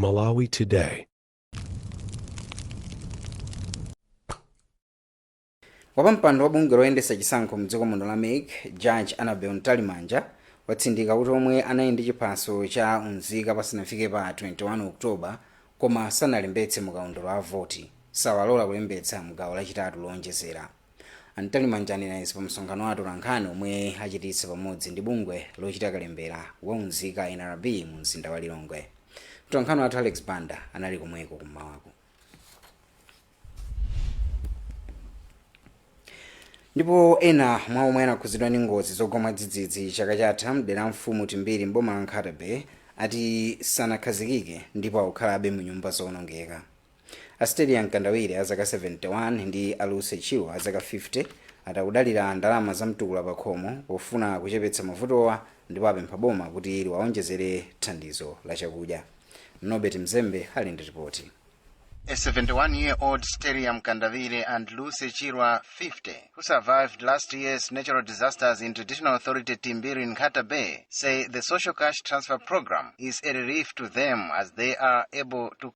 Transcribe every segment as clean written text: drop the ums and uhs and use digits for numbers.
Malawi Today. Wapampando wa bungwe loyendetsa chisankho mdziko muno la MEC, Judge Annabel Mtalimanja, watsindika kuti omwe anali ndi chiphaso cha unzika pasanafike pa 21 October koma sanalembetse mukaundula wa voti sawalola kulembetsa mgawo lachitatu lowonjezera. A Mtalimanja anena izi pa msonkhano wa atolankhani omwe achititsa pamodzi ndi bungwe lochita kalembera wa unzika NRB mu mzinda wa Lilongwe. Mtolankhani wathu Alex Banda anali komweko kummawaku. Ndipo ena mwa omwe anakhudzidwa ndi ngozi zogwa mwadzidzidzi chaka chatha mdera la mfumu Timbiri m'boma la Nkhata Bay ati sanakhazikike ndipo akukhalabe mu nyumba zowonongeka. A Stelia Mkandawire a zaka 71 ndi a Lucy Chirwa a zaka 50 ati akudalira ndalama za mtukula pakhomo pofuna kuchepetsa mavutowa ndipo apempha boma kuti liwaonjezere thandizo la chakudya. Norbert Mzembe ali ndi ripoti. A 71-year-old Stelia Mkandawire and Lucy Chirwa, 50, who survived last year's natural disasters in Traditional Authority Timbiri in Nkhata Bay, say the social cash transfer program is a relief to them as they are able to.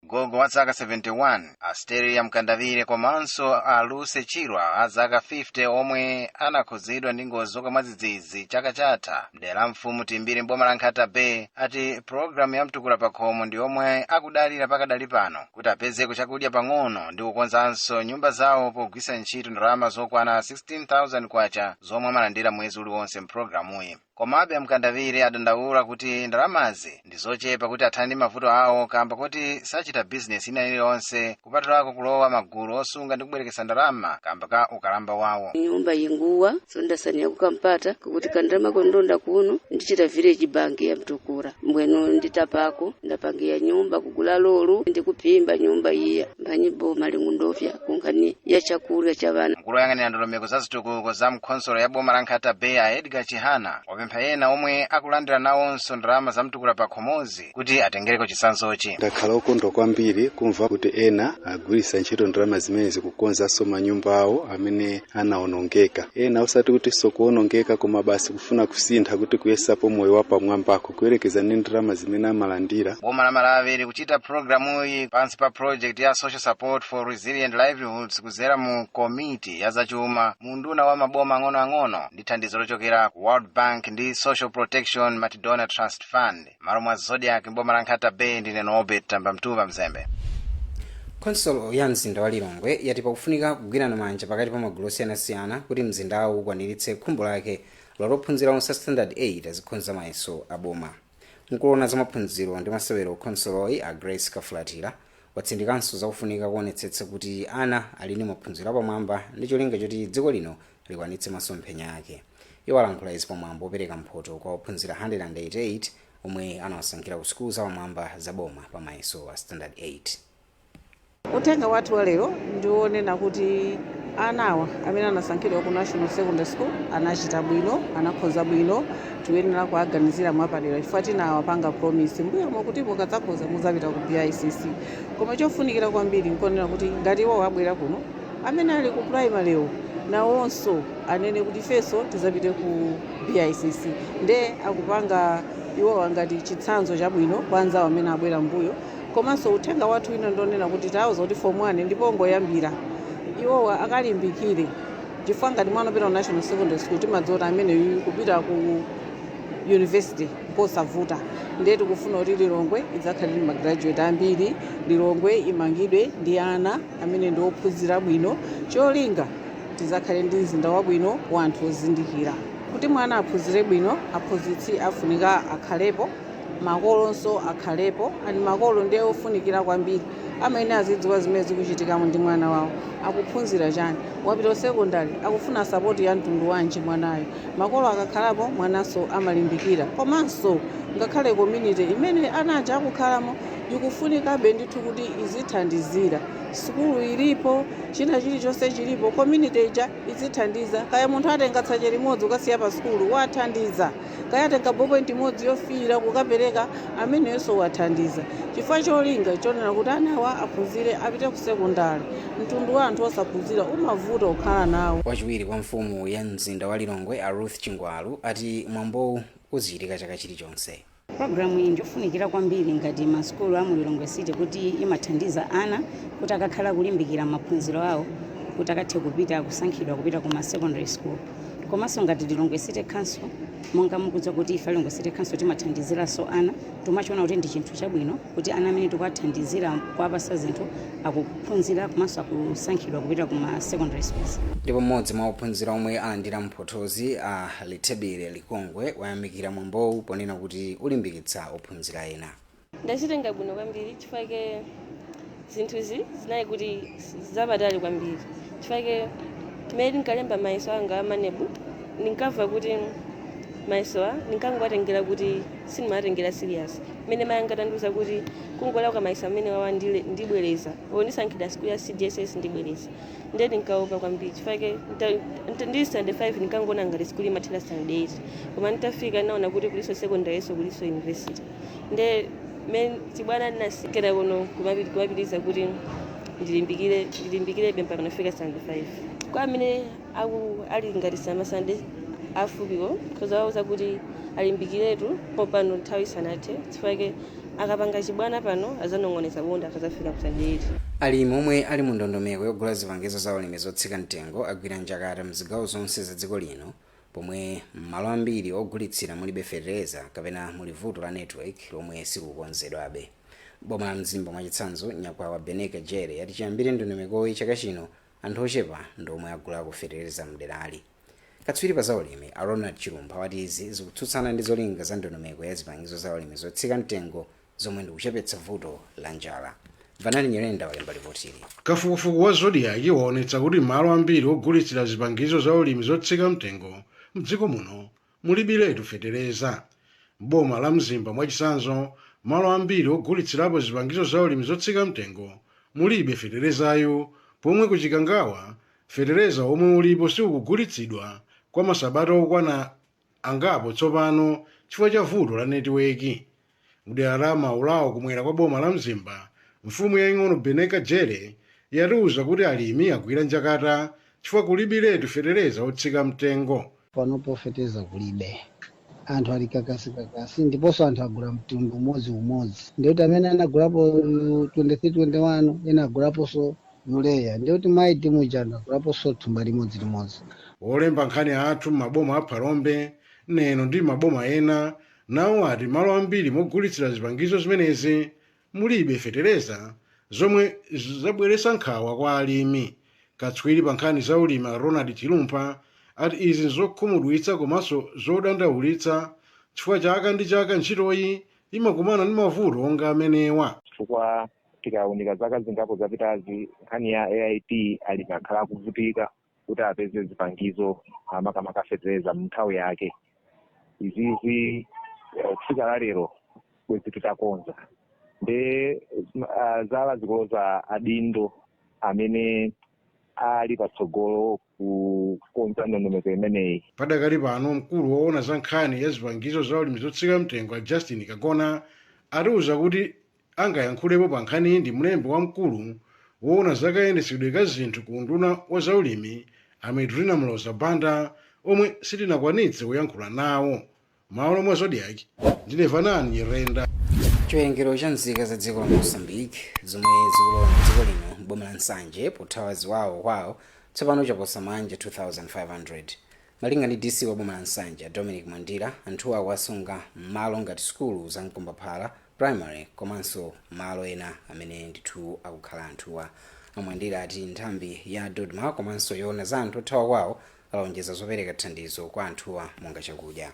Gogo wa zaka 71 a Stelia Mkandawire komanso a Lucy Chirwa a zaka 50 omwe anakhudzidwa ndi ngozi zogwa mwadzidzidzi chaka chatha mdera la mfumu Timbiri m'boma la Nkhata Bay ati pulogalamu ya mtukula pakhomo ndi yomwe akudalira pakadali pano kuti apezeko chakudya pang'ono ndi kukonzanso nyumba zawo pogwiritsa ntchito ndalama zokwana 16,000 kwacha zomwe amalandira mwezi uliwonse mpulogalamuyi. Komabe Mkandawire adandaula kuti ndalamazi ndi zochepa kuti athane ndi mavuto awo kamba kuti sachita bizinesi ina iliyonse kupatulako kulowa magulu osunga ndi kubwerekesa ndalama kamba ka ukalamba wawo. Nyumba inguwa, so ndasaniya kukampata kuti kandalama kondonda kuno ndichita village bank ya mtukura mbwenu nditapako ndapangiya nyumba kugula lolu ndikuphimba nyumba iya mbanyi boma lingundofya kunkhani ya chakurya cha vana. Mkulu woyang'anira ndondomeko za zitukuko za mkhonsolo ya boma la Nkhata Bay a Edgar Chihana wapempha ena omwe akulandira nawonso ndalama za mtukula pakhomozi kuti atengereko chitsanzochi. Ndakhala okondwa kwambiri kumva kuti ena agwiritsa ntchito ndalama zimenezi kukonzanso manyumba awo amene anawonongeka, ena osati kutinso kuwonongeka koma basi kufuna kusintha kuti kuyesapo moyo wapamwambako kuyerekeza ndi ndalama zimene amalandira. Boma la Malawi likuchita pulogalamuyi pansi pa project ya Social Support for Resilient Livelihoods kudzera mu komiti ya zachuma mu unduna wa maboma ang'onoang'ono ndi thandizo lochokera ku World Bank ndi Social Protection Multi-Donor Trust Fund. Malo mwa Zodiak m'boma la Nkhata Bay, ndine Norbert Tambamtuva Mzembe. Khonsolo ya mzinda wa Lilongwe yati pakufunika kugwirana manja pakati pa magulu osiyanasiyana kuti mzindawu ukwaniritse khumbo lake loti ophunzira onse a Standard 8 azikhonza mayeso a boma. Mkulu woona za maphunziro ndi masewero khonsoloyi a Grace Kafulatira watsindikanso zakufunika kuonetsetsa kuti ana ali ndi maphunziro apamwamba ndi cholinga choti dziko lino likwanitse masomphenya ake. Iwo alankhula izi pamwambo wopereka mphoto kwa ophunzira 188 omwe anawasankhira ku sukulu zapamwamba za boma pa mayeso a Standard 8. Uthenga wathu wa lero ndi wonena kuti anawa amene anasankhidwa ku National Secondary School anachita bwino, anakhoza bwino. Tiyenera kuaganizira mwapadera chifukwa tinawapanga promise mbuyomo kuti mukadzakhoza muzapita ku BICC. Koma chofunikira kwambiri nkonena kuti ngati iwo abwera kuno, amene ali ku primary nawonso anene kuti ifenso tizapite ku BICC. Nde akupanga iwowa ngati chitsanzo chabwino kwa anzawo amene abwera mbuyo. Komanso uthenga wathu wina ndonena kuti tawauza kuti form 1 ndipo ngoyambira, iwowa akalimbikire chifukwa ngati mwana upita ku National Secondary School, timadziwa kuti amene yuyu kupita ku university kosavuta. Ndiye tikufuna kuti Lilongwe idzakhale ndi magraduate ambiri, Lilongwe imangidwe ndi ana amene ndi ophunzira bwino, cholinga tizakhale ndi mzinda wabwino wa anthu ozindikira. Kuti mwana aphunzire bwino, aphunzitsi afunika akhalepo, makolonso akhalepo, ani makolo ndiye ofunikira kwambiri. Amene azidziwa zimene zikuchitikamo ndi mwana wawo, akuphunzira chani, wapita ku secondary, akufuna support ya mtundu wanji mwanayo. Makolo akakhalapo, mwananso amalimbikira. Komanso ngakhale community imene anaja akukhalamo ikufunikabe ndithu kuti izithandizira. Sukulu ilipo, china chilichonse chilipo, community ija izithandiza. Kaya munthu atenga tsache limodzi ukasiya pa sukulu, wathandiza. Kaya atenga ballpoint imodzi yofiira kukapereka, amenenso wathandiza, chifukwa cholinga chonena kuti anawa aphunzire, apite ku sekondari. Mtundu wa anthu osaphunzira umavuta kukhala nawo. Wachiwiri kwa mfumu ya mzinda wa Lilongwe a Ruth Chingwalu ati mwambowu uzichitika chaka chilichonse. Programu iyi ndiofunikira kwambiri ngati masukulu a mu Lilongwe City, kuti imathandiza ana kuti akakhala kulimbikira maphunziro awo, kuti akathe kupita kusankhidwa kupita kuma secondary school. Komanso ngati Lilongwe City Council, monga mukudziwa kuti ife Lilongwe City Council timathandiziranso ana, timachiona kuti ndi chinthu chabwino kuti ana amene tikuwathandizira kuwapasa zinthu akuphunzira komanso akusankhidwa kupita kuma secondary schools. Ndipo mmodzi mwa ophunzira omwe alandira mphothozi, a Lithebile Likongwe, wayamikira mwambowu ponena kuti ulimbikitsa ophunzira ena. Ndachitenga bwino kwambiri chifukwa zinthuzi zinali kuti zapatali kwambiri, chifukwa mmene ndinkalemba mayeso anga a MANEB ndinkamva kuti mayesowa ndinkangoatengera kuti sindimatengera serious. Mmene mayi anga atandiuza kuti kungolakwa mayeso amene wawa ndibwereza, o ndisankhidwa sikulu ya CDSS ndibwereza, ndiye ndinkaopa kwambiri chifukwa ndili standard 5 ndinkangoona ngati sikulu imathera standard 8, koma nditafika ndinaona kuti kuliso secondary so kuliso university. Ndiye mmene chibwana ndinasikira kuno kumapitiriza kuti ndilimbikire, ndilimbikirebe mpaka nafika standard 5. Kwa amene ali ngati samasande afupiwo, khoza kuti alimbikiretu popano nthawi isanathe, chifukwa akapanga chibwana pano azanong'oneza bonda akazafika ku standard 8. Alimi omwe ali mu ndondomeko yogula zipangizo za ulimi zotsika mtengo agwira njakata mzigawo zonse za dziko lino, pomwe malo ambiri ogulitsira mulibe fetereza kapena muli vuto la network lomwe sikukonzedwabe. Boma la Mzimba mwachitsanzo, nyakwawa Beneka Jere yati chiyambire ndondomekoyi chaka chino, anthu ochepa ndi omwe agulako fetereza mderali. Katswiri pa zaulimi a Ronald Chilumpha wati izi zikutsutsana ndi zolinga za ndondomeko ya zipangizo za ulimi zotsika mtengo, zomwe ndikuchepetsa vuto la njala. Vanali Nyerenda walemba ripotili. Kafukufuku wa Zodiak waonetsa kuti malo ambiri ogulitsira zipangizo za ulimi zotsika mtengo mdziko muno mulibiretu fetereza. Boma la Mzimba mwachitsanzo, malo ambiri ogulitsirapo zipangizo za ulimi zotsika mtengo mulibe feterezayo, pomwe kuchikangawa fetereza omwe ulipo siukugulitsidwa kwa masabata okwana angapo tsopano chifukwa cha vuto la netiweki. Mdera la Maulawo kumwera kwa boma la Mzimba, mfumu yaying'ono Beneka Jere yatiuza kuti alimi agwira njakata chifukwa kulibiretu fetereza otsika mtengo. Panopo fetereza kulibe, anthu ali kakasikakasi, ndiponso anthu agula mtundu umodzi umodzi. Ndikuti amene anagulapo 23 21, ena agulaponso urea, ndikuti mayi muja anthu agulaponso thumba limodzi limodzi. Wolemba nkhani athu m'maboma a Phalombe, Neno ndi maboma ena nawo ati malo ambiri mogulitsira zipangizo zimenezi mulibe fetereza, zomwe zabweretsa nkhawa kwa alimi. Katswiri pa nkhani za ulimi Ronald Chilumpha ati izi nzokhumudwitsa komanso zodandaulitsa chifukwa chaka ndi chaka ntchitoyi imakumana ndi mavuto onga amenewa. Chifukwa tikawunika zaka zingapo zapitazi, nkhani ya AIP, alimi akhala akuvutika kuti apeze zipangizo, makamaka fetereza, mu nthawi yake. Izizi kufika la lero bwezi titakonza. Nde zala zikuloza adindo amene ali patsogolo kukonza ndondomeko imeneyi. Padakali pano, mkulu woona za nkhani ya zipangizo za ulimi zotsika mtengo a Justin Kagona atiuza kuti angayankhulepo pa nkhaniyi ndi mlembi wamkulu woona zakayendetsedwe ka zinthu ku unduna wa zaulimi a Medrina Mloza Banda, omwe sitinakwanitse kuyankhula nawo. Mawu mwa Zodiak, ndine Vanani Nyirenda. Chiwerengero cha nzika za dziko la Mozambique zomwe zikulowa mdziko lino boma la Nsanje pothawa ziwawa kwawo tsopano chaposa manja 2500. Malinga ndi DC wa boma la Nsanje Dominic Mwandira, anthuwa akuwasunga m'malo ngati sukulu za Mkombaphala Primary komanso malo ena amene ndithu akukhala anthuwa. Amwandira ati nthambi ya DoDMA komanso yoona za anthu othawa kwawo alonjeza zopereka thandizo kwa anthuwa monga chakudya.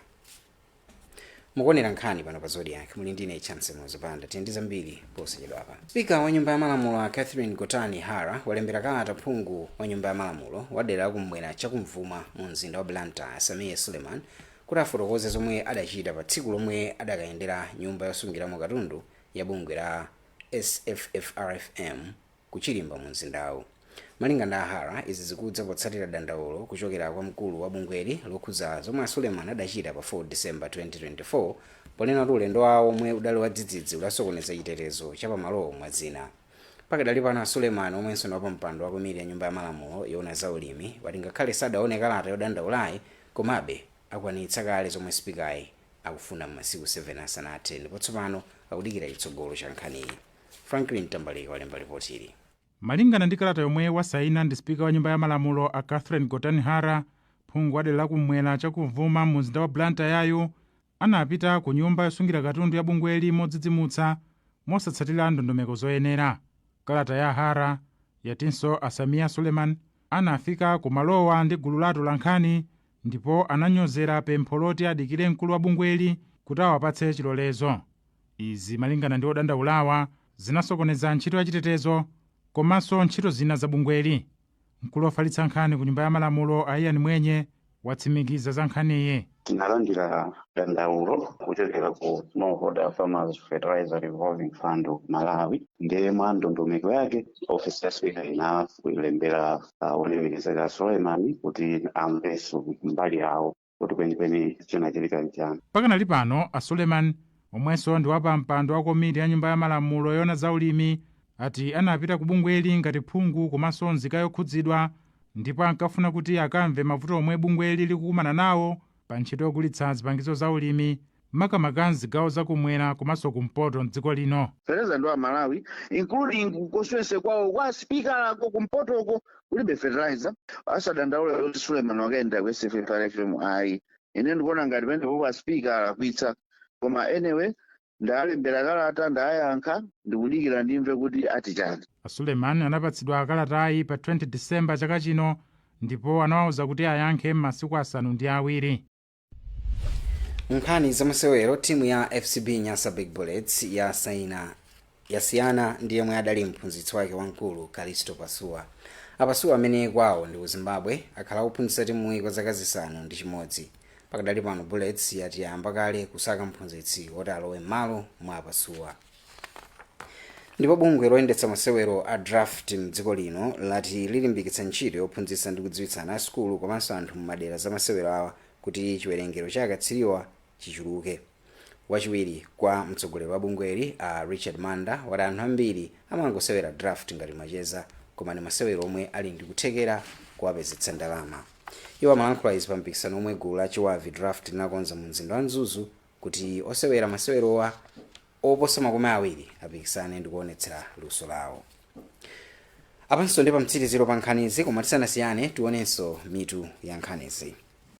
Mukuonera nkhani pano pa Zodiak, muli ndine Chance Muzipanda. Tiyeni zambiri posachedwapa. Spika wa nyumba ya malamulo a Catherine Gotani Hara walembera kalata phungu wa nyumba ya malamulo wa dera lakumwera chakumvuma mu mzinda wa Blantyre Sameer Suleman kuti afotokoze zomwe adachita pa tsiku lomwe adakayendera nyumba yosungiramo katundu ya bungwe la SFFRFM kuchilimba mu mzindawu. Malinga ndi Hara, izi zikudza potsatira dandaulo kuchokera kwa mkulu wa bungweli lokhudza zomwe a Suleman adachita pa 4 December 2024, ponena kuti ulendo wawo omwe udali wadzidzidzi udasokoneza chitetezo cha pamalowo mwa zina. Pakadali pano, a Suleman, omwenso ndi wapampando wa komiti ya nyumba ya malamulo yoona za ulimi, wati ngakhale sadaone kalata yodandaulayi, komabe akwanitsa kale zomwe spikayi. akufuna m'masiku 7 asanathe, ndipo tsopano akudikira chitsogolo cha nkhaniyi. Franklin Tambalika walemba ripoti ili. Malingana ndi kalata yomwe wasaina ndi spika wa Nyumba ya Malamulo a Catherine Gotani Hara, phungu wa dera lakumwera chakumvuma mu mzinda wa Blantyre yayu anapita ku nyumba yosungira katundu ya bungweli modzidzimutsa, mosatsatira ndondomeko zoyenera. Kalata ya Hara yatinso a Sameer Suleman anafika kumalowa ndi gulu la atolankhani ndipo ananyozera pempho loti adikire mkulu wa bungweli kuti awapatse chilolezo. Izi, malingana ndi odandaulawa, zinasokoneza ntchito ya chitetezo komanso ntchito zina za bungweli. Mkulu wofalitsa nkhani ku Nyumba ya Malamulo a Ian Mwenye watsimikiza za nkhaniyi. Tinalandira dandaulo kuchokera ku Smallholder Farmers Fertilizer Revolving Fund of Malawi. Ndiye mwa ndondomeko yake, ofisi ya spika inalembera olemekezeka Suleiman kuti amvenso mbali yawo kuti kwenikweni chinachitika nchani. Pakanali pano a Suleiman, omwenso ndi wapampando wa komiti ya Nyumba ya Malamulo yoona za ulimi, ati anapita ku bungweli ngati phungu komanso nzika yokhudzidwa, ndipo ankafuna kuti akamve mavuto omwe bungweli likukumana nawo pa ntchito yogulitsa zipangizo za ulimi, makamaka mzigawo zakumwera komanso kumpoto mdziko lino. Fertilizer ndi wa Malawi, including constituency kwawo kwa spika kumpotoko kulibe fertilizer. Asadandaule kuti Suleiman wakaenda ku SFFRFM, ayi. Ine ndikuona ngati pamenepo pa spika alakwitsa, koma anyway, ndalembera kalata, ndayankha, ndikudikira ndimve kuti ati chani. Suleiman anapatsidwa kalatayi pa 20 Disemba chaka chino ndipo anawawuza kuti ayankhe m'masiku 7. Nkhani zamasewero: timu ya FCB Nyasa Big Bullets yasaina yasiyana ndi yemwe adali mphunzitsi wake wamkulu, Kalisto Pasuwa. Apasuwa, amene kwawo ndi ku Zimbabwe, akhala akuphunzitsa timuyi kwa zaka 6. Pakadali pano Bullets yati yayamba kale kusaka mphunzitsi woti alowe m'malo mwa Apasuwa. Ndipo bungwe loyendetsa masewero a draft mdziko lino lati lilimbikitsa ntchito yophunzitsa ndi kudziwitsa ana asukulu komanso anthu m'madera za masewero awa kuti chiwerengero cha akatswiriwa chichuluke. Wachiwiri kwa mtsogoleri wa bungweli a Richard Manda wati anthu ambiri amangosewera draft ngati macheza, koma ndi masewero omwe ali ndi kuthekera kuwapezetsa ndalama. Iwo amalankhula izi pa mpikisano omwe gulu la Chiwavi Draft linakonza mu mzinda wa Mzuzu kuti osewera masewerowa oposa 20 apikisane ndi kuonetsera luso lawo. Apanso ndi pamtsiriziro pa nkhanizi, koma tisanasiyane tionenso mitu ya nkhanizi.